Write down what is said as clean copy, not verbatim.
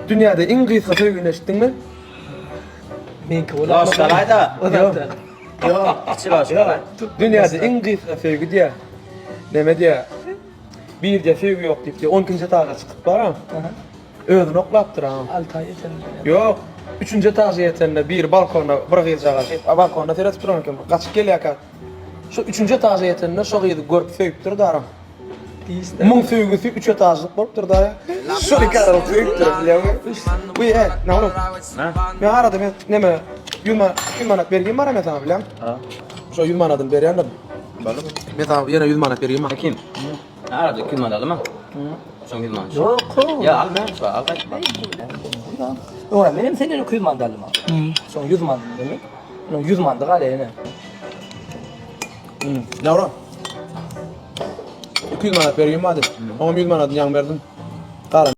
Dünýäde iň gysga söýgini eşitdiňmi? Meňki bolar. Loşkalaý-da. Ýok. Ýok. Kiçi loşkalaý. Dünýäde iň gysga söýgi diýýär. Neme diýýär? Bir diýýär söýgi ýok diýip diýýär. 12-nji etaža çykyp baram. Özüni oklapdyr ha. Alty aý ýetende. Ýok. Üçünji etaža ýetende biri balkonda bir gyzjagaz balkonda seredip duran eken. Gaçyp gelýärkä. Şu üçünji etaža ýetende şo gyzy görüp söýüpdir daram. Muň söýgüsi üç etažlyk bolupdyr daýa. Şol iki aralyk söýüpdir bilýäňmi? Bu e, näme? Men arada men neme 100 manat, 200 manat bergim bar men saňa bilýäň. Ha. Şo 100 manadyny berýändim. Men saňa ýene 100 manat bergim bar. Kim? Arada 200 manat alma. Şoň 100 manat. Ýok. Ýa al men şu al gaýt. Ora men hem senden 200 manat aldym. Soň 100 manat demek. Onuň 100 manady galýar ýene. Näme? 200 manat bergim bardy. Oňa 100 manadyny ýaň berdim. Galan.